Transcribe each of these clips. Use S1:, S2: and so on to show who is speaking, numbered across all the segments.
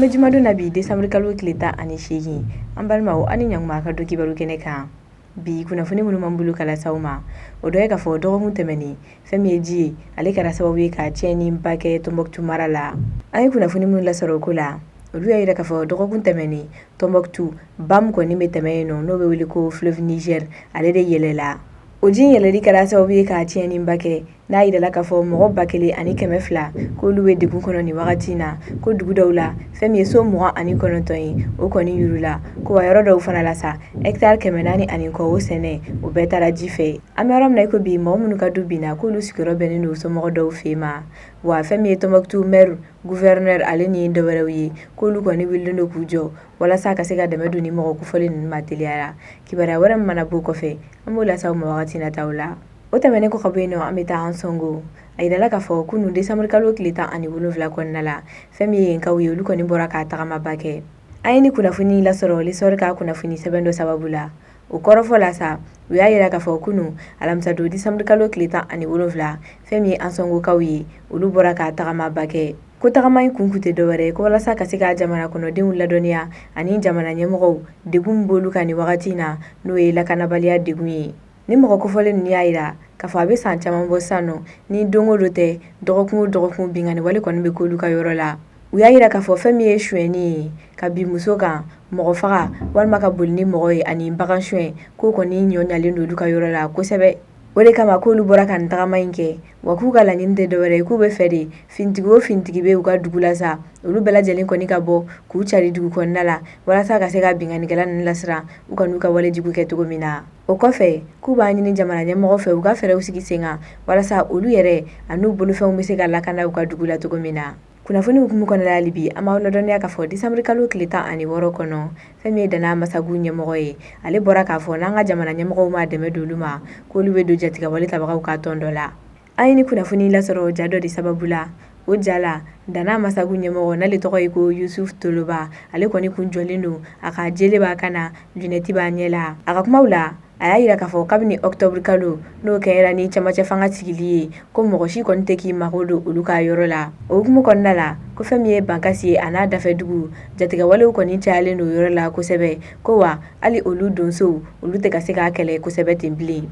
S1: An bɛ jumadon na bi, décembre kalo tile 18. An balimaw, aw ni ɲankuma ka don kibaru kɛnɛ kan. Bi kunnafoni minnu b'an bolo ka lase aw ma, o dɔ ye k'a fɔ dɔgɔkun tɛmɛnen, fɛn min ye ji ye, ale kɛra sababu ye ka tiɲɛniba kɛ Tɔnbɔkutu mara la. An ye kunnafoni minnu lasɔrɔ o ko la, olu y'a jira k'a fɔ dɔgɔkun tɛmɛnen, Tɔnbɔkutu ba min kɔni bɛ tɛmɛ yen nɔ, n'o bɛ wele ko fleuve Niger, ale de yɛlɛla. O ji in yɛlɛli kɛra sababu ye ka tiɲɛniba kɛ, n'a yirala k'a fɔ mɔgɔ 1200 k'olu bɛ degun kɔnɔ nin wagati in na. Ko dugu dɔw la, fɛn min ye so 29 ye, o kɔni yurula. Ko wa yɔrɔ dɔw fana la sa, hectare 400 ani kɔ, o sɛnɛ, o bɛɛ taara ji fɛ. An bɛ yɔrɔ min na i ko bi, mɔgɔ minnu ka du binna, k'olu sigiyɔrɔ bɛnnen don somɔgɔ dɔw fɛ ma. Wa fɛn min ye Tɔnbɔkutu maire, gouverneur, ale ni dɔwɛrɛw ye, k'olu kɔni wulilen don k'u jɔ walasa ka se ka dɛmɛ don ni mɔgɔ kofɔlen ninnu ma teliya la. Kibaruya wɛrɛ min mana bɔ kɔfɛ, an b'o lase aw ma wagati nataw la. O tɛmɛnen kɔ ka bɔ yen nɔ, an bɛ taa Ansongo. A yirala k'a fɔ kunun, décembre kalo tile 17 kɔnɔna la, fɛn min ye yenkaw ye, olu kɔni bɔra k'a tagamaba kɛ. An ye ni kunnafoni lasɔrɔ L'Essor ka kunnafoni sɛbɛn dɔ sababu la. O kɔrɔfɔ la sa, u y'a yira k'a fɔ kunun alamisadon, décembre kalo tile 17, fɛn min ye Ansongokaw ye, olu bɔra k'a tagamaba kɛ. Ko tagama in kun tɛ dɔwɛrɛ ye ko walasa ka se ka jamana kɔnɔdenw ladɔnniya ani jamana ɲɛmɔgɔw degun b'olu kan nin wagati in na, n'o ye lakanabaliya degun ye. Ni mɔgɔ kofɔlen ninnu y'a jira k'a fɔ a bɛ san caman bɔ sisan nɔ, ni don o don tɛ, dɔgɔkun o dɔgɔkun, binkanni wale kɔni bɛ k'olu ka yɔrɔ la. U y'a jira k'a fɔ fɛn min ye sonyɛni ye, ka bin muso kan, mɔgɔ faga walima ka boli ni mɔgɔ ye ani bagan sonyɛ, k'o kɔni ɲɔ ɲalen don olu ka yɔrɔ la kosɛbɛ. O de kama k'olu bɔra ka nin tagama in kɛ. Wa k'u ka laɲini tɛ dɔwɛrɛ ye, k'u bɛ fɛ de fintigi o fintigi bɛ u ka dugu la sa, olu bɛɛ lajɛlen kɔni ka bɔ k'u cari dugu kɔnɔna la walasa ka se ka binkannikɛla ninnu lasiran, u kan'u ka wale jugu kɛ cogo min na. O kɔfɛ, k'u b'a ɲini jamana ɲɛmɔgɔ fɛ, u ka fɛɛrɛw sigi sen kan walasa olu yɛrɛ an'u bolofɛnw bɛ se ka lakana u ka dugu la cogo min na. Kunnafoni hukumu kɔnɔna hali bi, an b'aw ladɔnniya k'a fɔ décembre kalo tile 16 kɔnɔ, fɛn min ye Dana Masagu ɲɛmɔgɔ ye, ale bɔra k'a fɔ n'an ka jamana ɲɛmɔgɔw ma dɛmɛ don olu ma, k'olu bɛ don jatigɛwale tabagaw ka tɔn dɔ la. An ye ni kunnafoni lasɔrɔ ja dɔ de sababu la. O ja la, Dana Masagu ɲɛmɔgɔ, n'ale tɔgɔ ye ko Yusuf Toloba, ale kɔni kun jɔlen don, a ka jele b'a kan na, lunette b'a ɲɛ la. A ka kumaw la, a y'a jira k'a fɔ kabini octobre kalo, n'o kɛra ni camancɛ fanga sigili ye, ko mɔgɔ si kɔni tɛ k'i mako don olu ka yɔrɔ la. O hukumu kɔnɔna la, ko fɛn min ye Bankasi ye a n'a dafɛ dugu, jatigɛwalew kɔni cayalen don yɔrɔ la kosɛbɛ. Ko wa hali olu donsow, olu tɛ ka se k'a kɛlɛ kosɛbɛ ten bilen.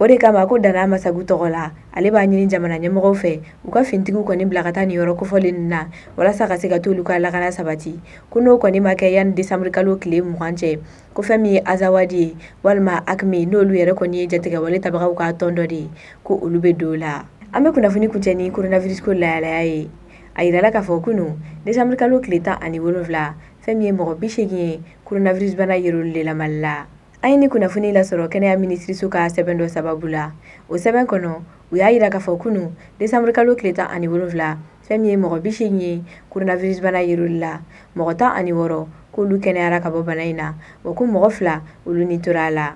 S1: O de kama ko Dana Masagu tɔgɔ la, ale b'a ɲini jamana ɲɛmɔgɔw fɛ, u ka fintigiw kɔni bila ka taa nin yɔrɔ kofɔlen ninnu na walasa ka se ka t'olu ka lakana sabati. Ko n'o kɔni ma kɛ yanni décembre kalo tile 20 cɛ, ko fɛn min ye Azawadi ye walima AQMI, n'olu yɛrɛ kɔni ye jatigɛwale tabagaw ka tɔn dɔ de ye, ko olu bɛ don o la. An bɛ kunnafoni kuncɛ ni coronavirus ko lahalaya ye. A yirala k'a fɔ kunun, décembre kalo tile 17, fɛn min ye mɔgɔ 80 ye, coronavirus bana yer'olu de la Mali la. An ye ni kunnafoni lasɔrɔ kɛnɛya minisiriso ka sɛbɛn dɔ sababu la. O sɛbɛn kɔnɔ, u y'a jira k'a fɔ kunun, décembre kalo tile 17, fɛn min ye mɔgɔ 80 ye, coronavirus bana yer'olu la. Mɔgɔ 16, k'olu kɛnɛyara ka bɔ bana in na. Wa ko mɔgɔ 2, olu ni tora a la.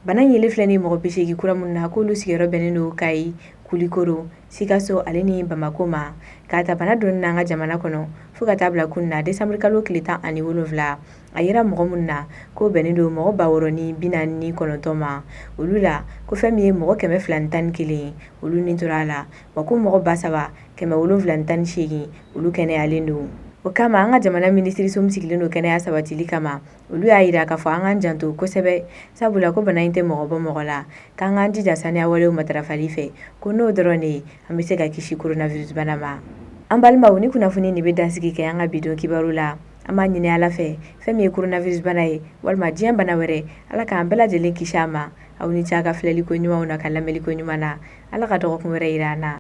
S1: Bana in yelen filɛ ni mɔgɔ 80 kura minnu na, k'olu sigiyɔrɔ bɛnnen don Kayi, Kulikoro, Sikaso ale ni Bamako ma. K'a ta bana donni n'an ka jamana kɔnɔ fo ka taa bila kunun na, décembre kalo tile 17, a yera mɔgɔ minnu na, k'o bɛnnen don mɔgɔ 6049 ma. Olu la, ko fɛn min ye mɔgɔ 211, olu ni tora a la. Wa ko mɔgɔ 3718, olu kɛnɛyalen don. O kama, an ka jamana minisiriso min sigilen don kɛnɛya sabatili kama, olu y'a jira k'a fɔ an k'an janto kosɛbɛ, sabula ko bana in tɛ mɔgɔ bɔ mɔgɔ la, k'an k'an jija saniya walew matarafali fɛ, ko n'o dɔrɔn de ye, an bɛ se ka kisi coronavirus bana ma. An balimaw, ni kunnafoni nin bɛ dansigi kɛ an ka bi don kibaru la. An b'a ɲini Ala fɛ, fɛn min ye coronavirus bana ye walima diɲɛ bana wɛrɛ, Ala k'an bɛɛ lajɛlen kisi a ma. Aw ni ce a ka filɛliko ɲumanw na, ka lamɛnliko ɲuman na. Ala ka dɔgɔkun wɛrɛ yira an na.